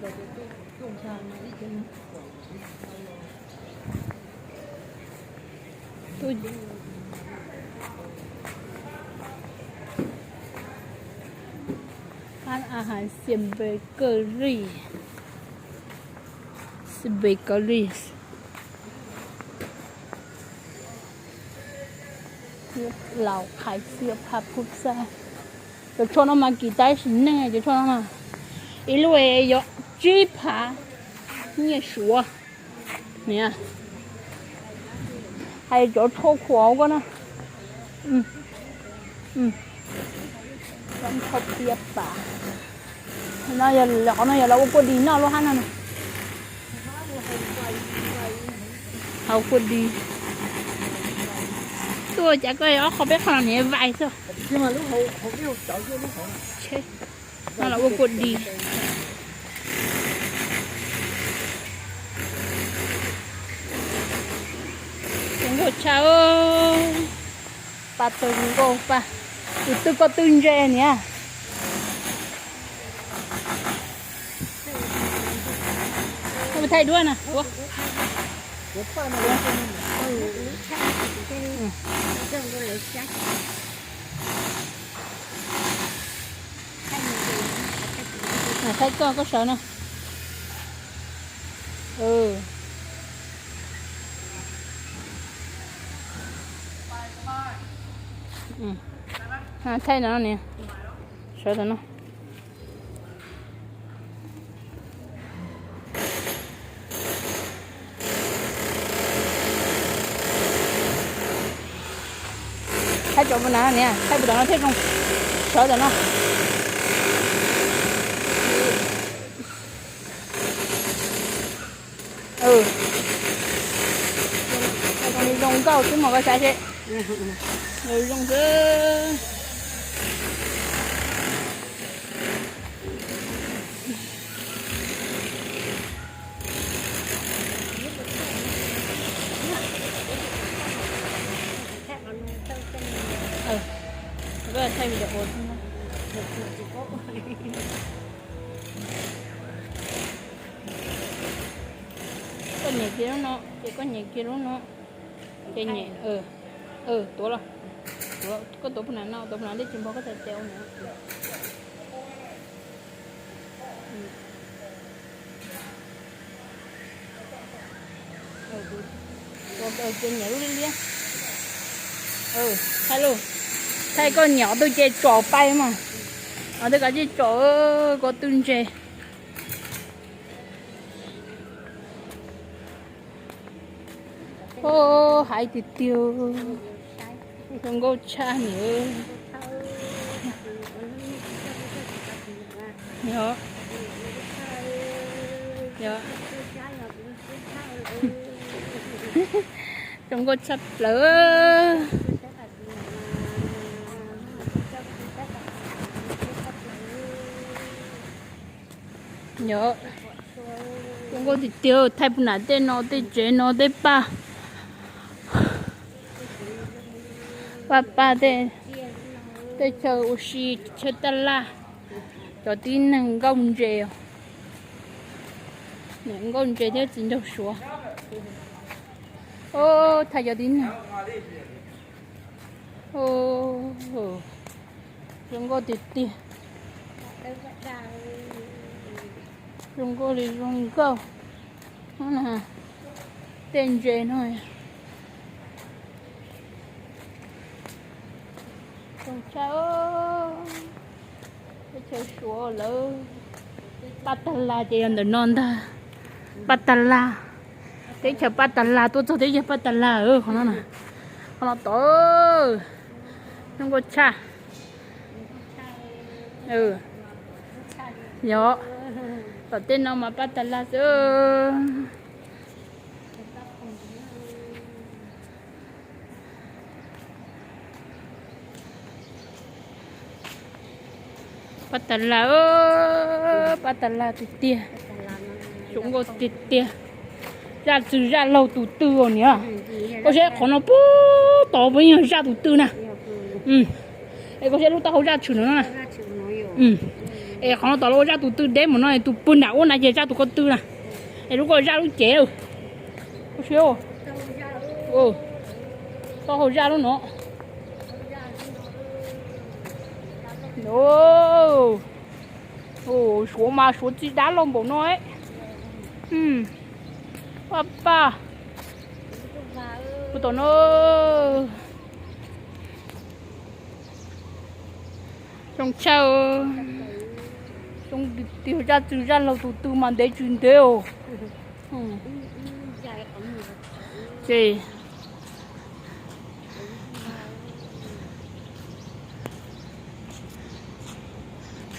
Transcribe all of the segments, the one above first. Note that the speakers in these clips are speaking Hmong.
Ăn ahan siempre kawg li, siempre kawg li. Laus qhais xiab phaj phub xaj. Cov tshuaj no mas kis tab sis neej cov tshuaj no na. Ib lub yog tsib phav nyiaj Suav. Niam, hais cov tshuaj khuam ko na. Thauj piab pas. No yog lawv qhov no yog lawv ua kuaj dis noj lub hab no na. Hau kuaj dis. Tuaj cas koj ob qho peb qho no niam vais xwb. No los ua kuaj dis. Zoo nkauj tshaj. Paj tawg zoo nkauj paj. Tus twg koj twg ntses niam. Thaij duab na. Thaij koj koj sawv na. Thaij no niam. Sawv tam no. Thaij cov puas nas niam, thaij puas tam no thiaj zoo. Sawv tam no. Zoo li zoo nkauj xwb mas koj saib seb. Zoo xwb. Koj nyem kiag lub no, ces koj nyem kiag lub no. Ces nyem, tuav los. Koj tuav puas nas no, tuav puas nas dej tsis npog koj txhais tes ua na. Ces nyem lub liab liab. Thaij lub, thaij koj nyem ob tug ces tsom pais mas. Ob tug kav tsij tsom, koj twg ntses. Hais tiag tiag, zoo nkauj tshaj niam. Yog, yog, zoo nkauj tshaj plaws. Yog, zoo nkauj tiag tiag, thaij puas nas tej no tej tsev no tej paj, paj paj tej, tej chaw ua si, chaw taj laj. Cov tib neeg nkauj ntses, nkauj ntses thiab txiv nraug Suav. Thaij cov tib neeg. Zoo nkauj tiag tiag. Zoo nkauj li zoo nkauj. Tej ntses no. Zoo tshaj. Teb chaws Suav lawv, paj tag las ces yog ntawm no ntag. Paj tag las, teb chaws paj tag las, tuaj txog teb chaws paj tag las, qhov no na, qhov no tod, zoo nkauj tshaj. Yog, tom tej no mas paj tag las xwb. Paj tas las, paj tas las tiag tiag, zoo nkauj tiag tiag. Zaj txwg zaj laug tus twg os niam? Koj saib qhov no puag tod puas yog zaj tus twg na? Es koj saib lub taub hau zaj tshwm no na. Es qhov no tom lawv ua zaj tus tw deb mus no, tus pw nram ub na ces zaj tus ko tw na. Es lub ko zaj lub cev lawm. Txog hauv zaj lub no. Suav mas suav txij dab laug npaum no. Paj paj, ua tom no. Zoo tshaj, zoo tiag tiag, zaj txwg zaj laug tus tw mas ntev tsis ntev os.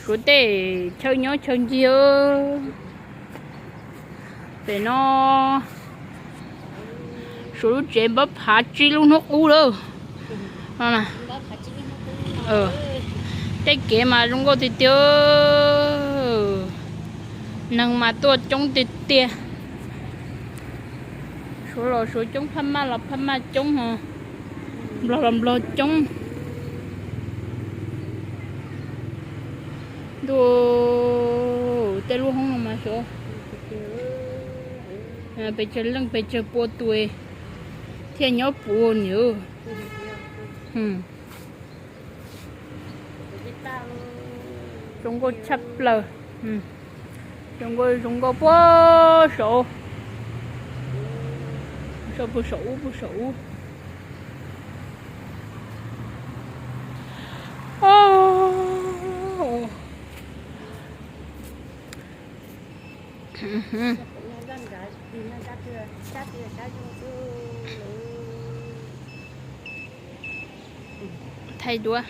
Suav tej chaw nyob chaw ncig. Pem no suav lub tsev npab phav tsib lub hnub qub lawm. Tej kev mas zoo nkauj tiag tiag, neeg mas tuaj coob tiag tiag. Suav los suav coob, phab maj los phab maj coob, nplog los nplog coob. Ntuj, tej lub hoob no mas xyov pes tsawg leej pes tsawg pua tus thiaj nyob puv niam. Zoo nkauj tshaj plaws. Zoo nkauj, zoo nkauj puag saud. Puag saum ub, puag saum ub. Thaij duab.